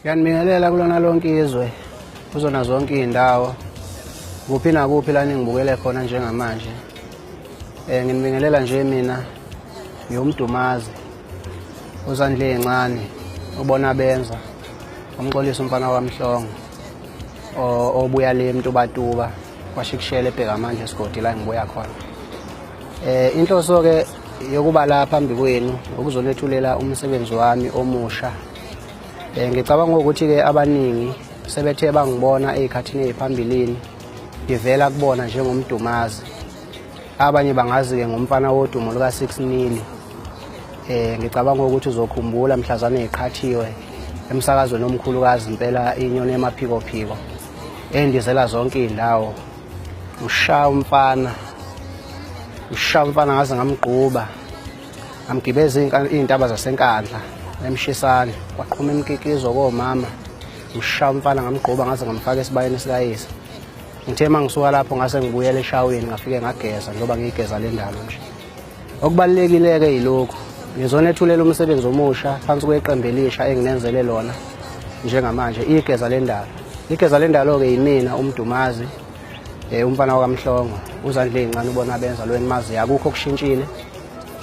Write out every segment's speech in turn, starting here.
Ngiyanibingelela kulona lonke izwe, kuzona zonke iy'ndawo, kuphi nakuphi la ningibukele khona njengamanje. Nginibingelela nje mina ngiwumdumazi uzandla ey'ncane ubona benza umxolisa umfana wamhlongo obuya le Mtubatuba kwashikushela ebhekamandla esigodi la ngibuya khona. Inhloso ke yokuba la phambi kwenu ukuzonethulela umsebenzi wami omusha. Ngicabanga ukuthi ke abaningi sebethe bangibona ezikhathini eziphambilini ngivela kubona njengomdumazi. Abanye bangazi ke ngomfana wodumo luka 6 Nili. Ngicabanga ukuthi uzokhumbula mhlazane eqhathiwe emsakazweni omkhulukazi impela inyoni emaphikophiko endizela zonke izindawo. Ushaya umfana, ushaya umfana ngaze ngamgquba, ngamgibeza iy'ntaba zaseNkandla emshisane, kwaqhuma imikikizo komama. Ushaya umfana ngamgquba ngaze ngamfaka esibayeni sikayise. Ngithe uma ngisuka lapho ngase ngibuyela eshaweni ngafike ngageza njengoba ngiyigeza le ndalo nje. Okubalulekile-ke yilokhu, ngizonethulela umsebenzi omusha phansi kweqembu elisha enginenzele lona njengamanje, igeza lendalo. Igeza lendalo-ke yimina umdumazi, umfana wakamhlongo, uzandla ey'ncane ubona benza lo enimaziyo, akukho okushintshile.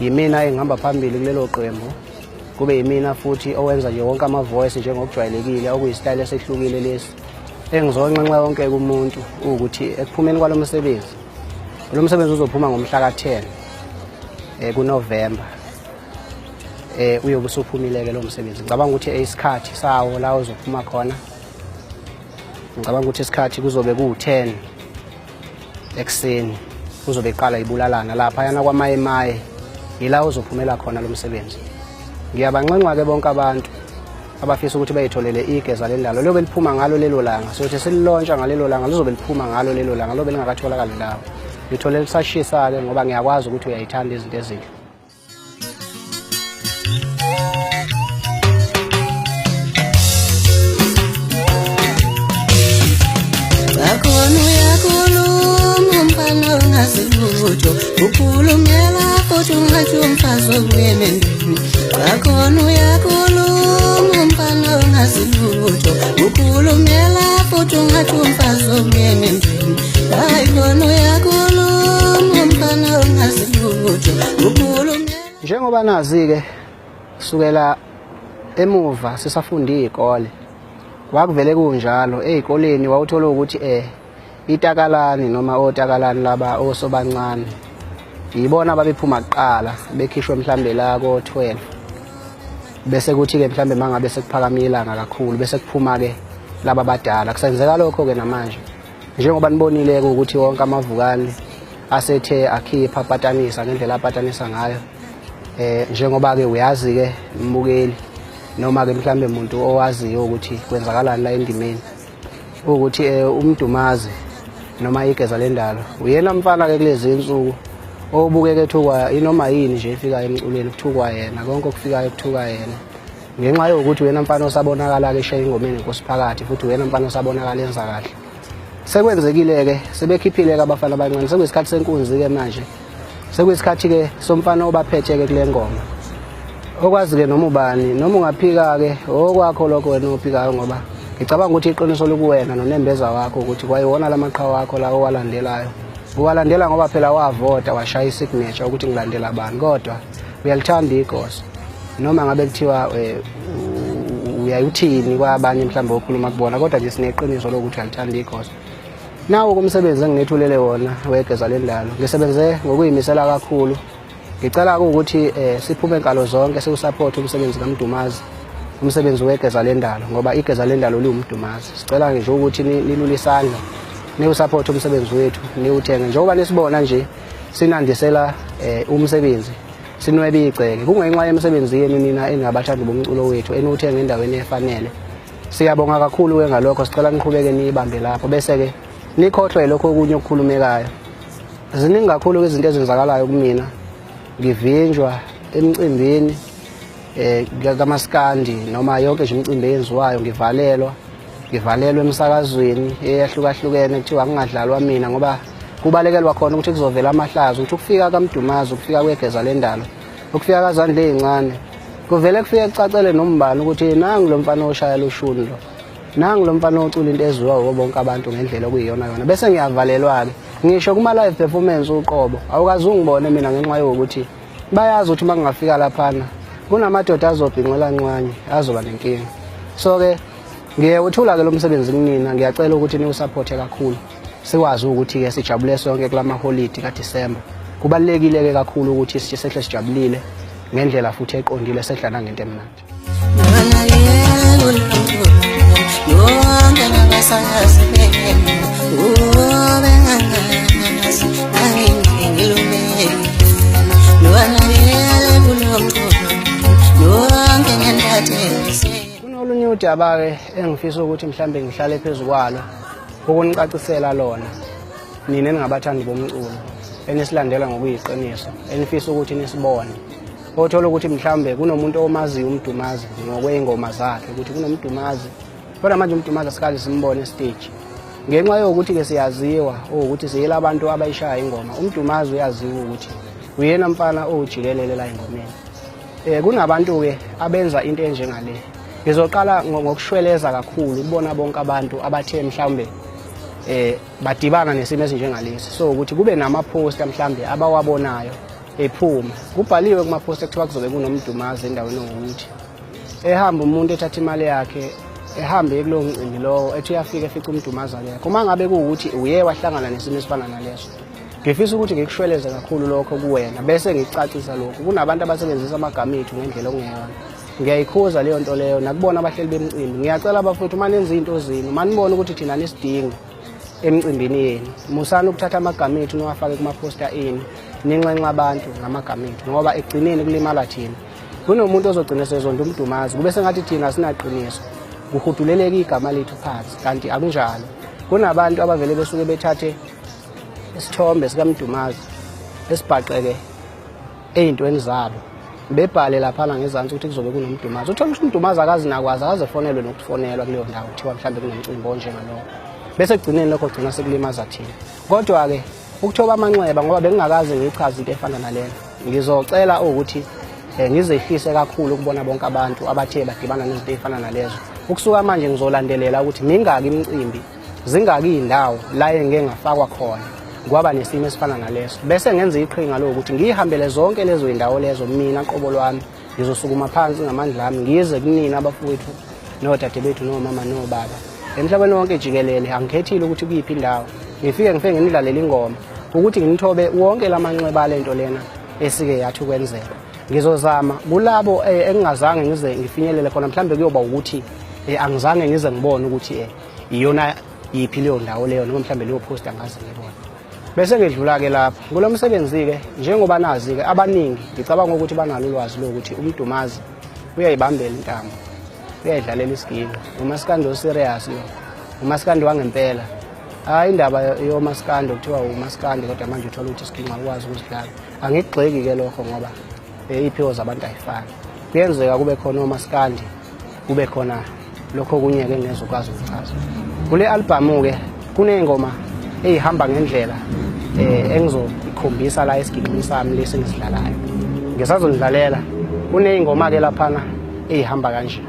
Yimina engihamba phambili kulelo qembu, kube yimina futhi owenza nje wonke ama-voice njengokujwayelekile, okuyisitayela esehlukile lesi. Engizonxenxa wonke umuntu ukuthi ekuphumeni kwalo msebenzi, lo msebenzi uzophuma ngomhla ka-10 kuNovember. Uyobe usuphumile-ke lo msebenzi. Ngicabanga ukuthi isikhathi sawo la uzophuma khona, ngicabanga ukuthi isikhathi kuzobe kuwu-10 ekuseni, kuzobe iqala ibulalana laphayana kwamayemaye, yila uzophumela khona lo msebenzi. Ngiyabanxenxa-ke bonke abantu abafisa ukuthi bayitholele igeza lendalo, liyobe liphuma ngalo lelo langa. Sothi sililontsha ngalelo langa, lizobe liphuma ngalo lelo langa, liyobe lingakatholakali ndawo. Lithole lisashisa-ke ngoba ngiyakwazi ukuthi uyayithanda izinto ezinhle. Akhona uyakhuluma umfana ongazi lutho, ukhulumela futhi ungathi umfazi obuye emendweni. Akhona uyakhuluma umfana ongazi lutho, ukhulumela futhi ungathi umfazi obuye emendweni. Hayi khona uyakhuluma umfana ongazi lutho, ukhulumela. Njengoba nazi-ke kusukela emuva sisafunda iy'kole, kwakuvele kunjalo ey'koleni wawuthola ukuthi itakalani noma otakalani laba osobancane yibona ababephuma kuqala bekhishwe mhlambe la ko-12, bese kuthi-ke mhlambe mangabe sekuphakamile ilanga kakhulu bese kuphuma-ke laba abadala. Kusenzeka lokho-ke namanje njengoba nibonile-ke ukuthi wonke amavukane asethe akhipha apatanisa ngendlela apatanisa ngayo. Njengoba-ke uyazi-ke mbukeli noma-ke mhlambe umuntu owaziyo ukuthi kwenzakalani la endimeni, ukuthi umdumazi noma igeza lendalo uyena mfana-ke kulezi insuku obukeka ethukwa inoma yini nje efikayo emculweni, kuthukwa yena, konke okufikayo kuthuka yena, ngenxa yokuthi uyena mfana osabonakala-ke eshaye ingomeni enkosi phakathi, futhi uyena mfana osabonakala enza kahle. Sekwenzekile-ke, sebekhiphile-ke abafana abancane, sekuyisikhathi senkunzi-ke manje, sekuyisikhathi-ke somfana obaphethe-ke kule ngoma. Okwazi-ke noma ubani, noma ungaphika-ke, okwakho lokho wena ophikayo, ngoba ngicabanga ukuthi iqiniso likuwena nonembeza wakho ukuthi kwayiwona la maqhawe akho la owalandelayo. Uwalandela ngoba phela wavota, washaya isignature ukuthi ngilandela bani, kodwa uyalithanda igoso. Noma ngabe kuthiwa uyayuthini kwabanye mhlawumbe okhuluma kubona, kodwa nje sineqiniso lokuthi uyalithanda igoso. Nawo kumsebenzi enginethulele wona wegeza lendalo, ngisebenze ngokuyimisela kakhulu. Ngicela ukuthi siphume nkalo zonke siwusupport umsebenzi kaMdumazi, umsebenzi wegeza lendalo, ngoba igeza lendalo liwumdumazi. Sicela nje ukuthi nilule isandla niwusupport umsebenzi wethu, niwuthenge. Njengoba nisibona nje sinandisela umsebenzi, sinwebe igceke, kungenxa yemisebenzi yenu nina engabathandi bomculo wethu eniwuthenga endaweni efanele. Siyabonga kakhulu-ke ngalokho, sicela niqhubeke niyibambe lapho, bese-ke nikhohlwe lokho okunye okukhulumekayo. Ziningi kakhulu izinto ezenzakalayo kumina, ngivinjwa emcimbini kamaskandi noma yonke nje imicimbi eyenziwayo, ngivalelwa emsakazweni eyahlukahlukene, kuthiwa ngingadlalwa mina ngoba kubalekelwa khona ukuthi kuzovela amahlazo, ukuthi ukufika kaMdumazi, ukufika kwegeza lendalo, ukufika kaZandla ey'ncane Kuvele kufike kucacele nombani ukuthi nangu lo mfana oshaya loshuni lo. Nangu lo mfana ocula into ezwiwa yibo bonke abantu ngendlela okuyiyona yona. Bese ngiyavalelwa-ke. Ngisho kuma-live performance uqobo, awukaze ungibone mina ngenxa yokuthi bayazi ukuthi uma kungafika laphana kunamadoda azobhinqela nqwanye azoba nenkinga. So-ke ngiyewuthula-ke lo msebenzi kunina, ngiyacela ukuthi niwusaphothe kakhulu. Sikwazi ukuthi-ke sijabule sonke kula maholidi kaDisemba. Kubalulekile-ke kakhulu ukuthi sehle sijabulile ngendlela futhi eqondile, sehla nangento emnandi. Kunolunye udaba-ke engifisa ukuthi mhlambe ngihlale phezu kwalo ukunicacisela lona nina eningabathandi bomculo enisilandela ngokuyiqiniso enifisa ukuthi nisibone othola ukuthi mhlawumbe kunomuntu omaziyo uMdumazi ngokwey'ngoma zakhe ukuthi kunoMdumazi, kodwa manje uMdumazi asikaze simbone esiteji ngenxa yokuthi-ke siyaziwa ukuthi siyela abantu abayishaya ingoma. UMdumazi uyaziwa ukuthi uyena mfana owujikelele la engomeni. Kunabantu-ke abenza into enjengale. Ngizoqala ngokushweleza kakhulu kubona bonke abantu abathe mhlawumbe badibana nesimo esinjengalesi, so ukuthi kube namaphosta mhlawumbe abawabonayo ephuma kubhaliwe kumaphosta kuthiwa kuzobe kunoMdumazi endaweni owukuthi ehamba umuntu ethatha imali yakhe ehambe kulowo mcimbi lowo, ethi uyafika efica uMdumazi akekho. Uma ngabe kuwukuthi uye wahlangana nesimo esifana naleso, ngifisa ukuthi ngikushweleze kakhulu lokho kuwena bese ngikucacisa lokhu. Kunabantu abasebenzisa amagama ethu ngendlela okungeyona. Ngiyayikhuza leyo nto leyo nakubona abahleli bemcimbi. Ngiyacela bafowethu, uma nenza iy'nto zenu, uma nibona ukuthi thina nisidingo emcimbini yenu, musani ukuthatha amagama ethu niwafake kumaphosta enu, ninxenxa abantu ngamagama ethu, ngoba ekugcineni kulimala thina. Kunomuntu ozogcina sezonda uMdumazi, kube sengathi thina asinaqiniso, kuhuduleleke igama lethu phansi, kanti akunjalo. Kunabantu abavele besuke bethathe isithombe sikaMdumazi esibhaqeke ey'ntweni zabo, bebhale laphana ngezansi ukuthi kuzobe kunoMdumazi. Uthole ukuthi uMdumazi akazi nakwazi, akaze efonelwe nokufonelwa kuleyo ndawo kuthiwa mhlawumbe kunomcimbi onjengalowo, bese ekugcineni lokho kugcina sekulimaza thina. Kodwa-ke ukuthoba amanxeba, ngoba bengingakaze ngiyichaze into efana nalena, ngizocela ukuthi ngizehlise kakhulu ukubona bonke abantu abathe badibana nezinto ey'fana nalezo. Ukusuka manje ngizolandelela ukuthi mingaki imicimbi, zingaki iy'ndawo la engike ngafakwa khona kwaba nesimo esifana naleso, bese ngenza iqhinga lokuthi ngiyihambele zonke lezo y'ndawo lezo. Mina qobo lwami ngizosukuma phansi ngamandla ami ngize kunina abafowethu nodade bethu nomama nobaba emhlabeni wonke jikelele, angikhethile ukuthi kuyiphi indawo, ngifike nginidlalele ingoma ukuthi nginithobe wonke lamanxeba alento lena esike yathi ukwenzeka. Ngizozama kulabo engingazange ngize ngifinyelele khona, mhlawumbe kuyoba ukuthi angizange ngize ngibone ukuthi iyona yiphi leyo ndawo leyo, noma mhlawumbe leyo post angaze ngibone. Bese ngidlula-ke lapho kulo msebenzi-ke, njengoba nazi-ke abaningi ngicabanga ukuthi banalo ulwazi lokuthi uMdumazi uyayibambela intambo, uyayidlalela isiginci, umasikandi oserious lo, umasikandi wangempela. Hhayi indaba yomasikandi okuthiwa umasikandi, kodwa manje uthola ukuthi isiginci akukwazi ukuzidlala. Angikugxeki-ke lokho ngoba iy'phiwo zabantu ayifani. Kuyenzeka kube khona omasikandi, kube khona lokho okunye-ke engingezukwazi ukuchaza. Kule albhamu-ke kuney'ngoma ey'hamba ngendlela engizokhombisa la esiginqini sami lesi engisidlalayo. Ngisazonidlalela, kuney'ngoma-ke laphana ey'hamba kanje.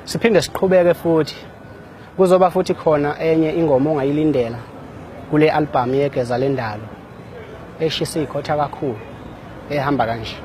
Siphinde siqhubeke futhi, kuzoba futhi khona enye ingoma ongayilindela kule album yeGeza Lendalo eshisa ikhotha kakhulu, ehamba kanje.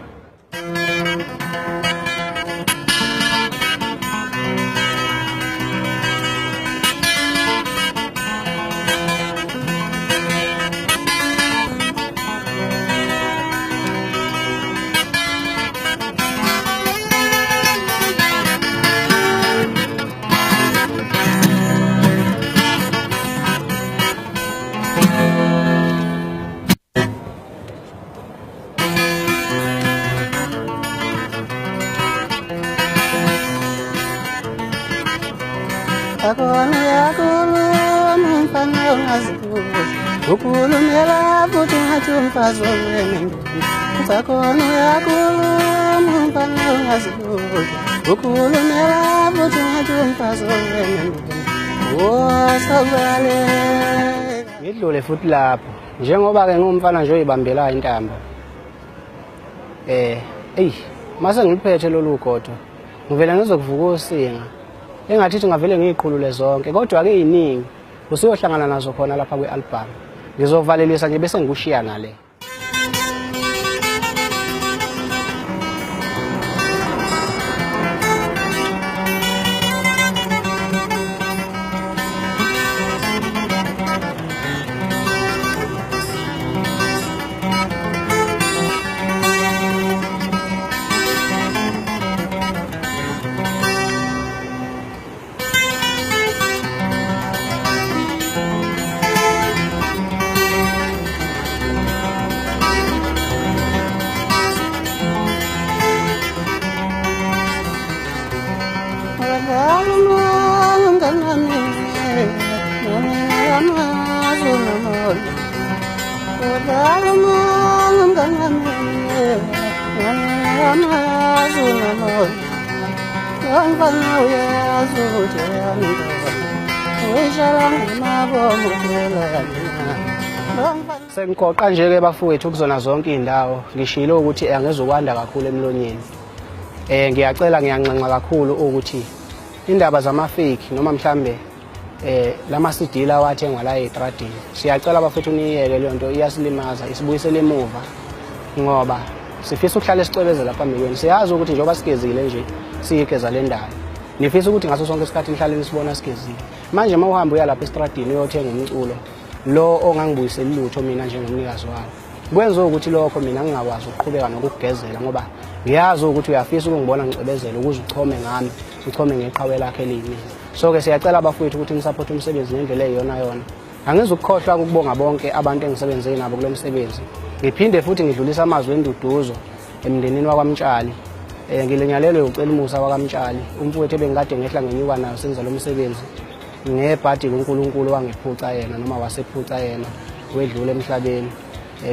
Ukhulumela futhi ungathi umfazi obuye Usakhona uyakhuluma umfana ongazi lutho. Ukhulumela futhi ungathi umfazi obuye Wosabaleka. Ngidlule futhi lapho njengoba-ke ngiwumfana nje oyibambelayo intambo. Eyi mase ngiluphethe lolu godo ngivele ngizokuvuka usinga engathi ngavele ngiyiqhulule zonke, kodwa-ke ey'ningi usuyohlangana nazo khona lapha kwi-album. Ngizovalelisa nje bese ngikushiya nale. Sengigoqa nje-ke bafowethu kuzona zonke iy'ndawo, ngishilo ukuthi angizukwanda kakhulu emlonyeni. Ngiyacela, ngiyanxenxa kakhulu ukuthi indaba zama-fake noma mhlambe lama CD lawa athengwa la ey'tradini, siyacela bafethu niyiyeke leyo nto, iyasilimaza, isibuyisela emuva, ngoba sifisa ukuhlala sicwebezela phambi kwenu. Siyazi ukuthi njengoba sigezile nje siyigeza le ndawo, nifisa ukuthi ngaso sonke isikhathi nihlale nisibona sigezile. Manje uma uhamba uya lapha estradini uyothenga umculo lo ongangibuyiseli lutho mina njengomnikazi wawo, kwenza ukuthi lokho mina ngingakwazi ukuqhubeka nokugezela, ngoba ngiyazi ukuthi uyafisa ukungibona ngicwebezela ukuze uchome ngami, uchome ngeqhawe lakhe eliyimina. So-ke siyacela abafowethu ukuthi nisapothe umsebenzi ngendlela eyiyona yona. Angizukukhohlwa ukubonga bonke abantu engisebenze nabo kulo msebenzi. Ngiphinde futhi ngidlulise amazwi enduduzo emndenini wakwaMtshali. Ngilinyalelwe uCelimusa wakwaMtshali, umfowethu ebengikade ngehla ngenyuka nayo senza lo msebenzi. Ngebhadi kuNkulunkulu wangiphuca yena noma wasephuca yena, wedlula emhlabeni.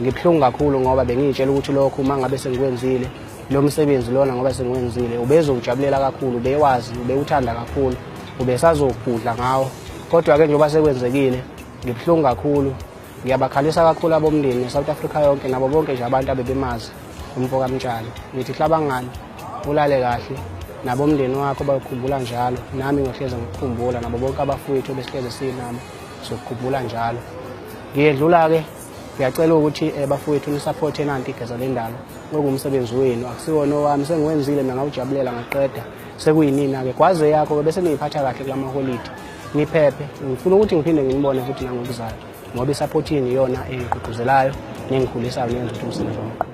Ngibuhlungu kakhulu ngoba bengiyitshela ukuthi lokhu uma ngabe sengikwenzile lo msebenzi lona, ngoba sengiwenzile ubezowujabulela kakhulu, ubewazi, ubewuthanda kakhulu, ubesazogudla ngawo. Kodwa-ke njengoba sekwenzekile ngibuhlungu kakhulu, ngiyabakhalisa kakhulu abomndeni ne-South Africa yonke nabo bonke nje abantu abebemazi umfo kaMtshali. Ngithi hlabangani, ulale kahle nabomndeni wakho bayokukhumbula njalo, nami ngiyohleze ngikukhumbula, nabo bonke abafowethu ebesihleze sinabo sokukhumbula njalo. Ngiyedlula-ke, ngiyacela ukuthi bafowethu nisapothe nanti Igeza Lendalo, okuwumsebenzi wenu, akusiwona owami, sengiwenzile mina ngawujabulela ngaqeda, sekuyinina-ke. Gwaze yakho-ke bese niyiphatha kahle kula maholidi, niphephe. Ngifuna ukuthi ngiphinde nginibone futhi nangokuzayo, ngoba isapoti yenu iyona engigqugquzelayo nengikhulisayo, nenza ukuthi umsebenzi wami uqhubeke.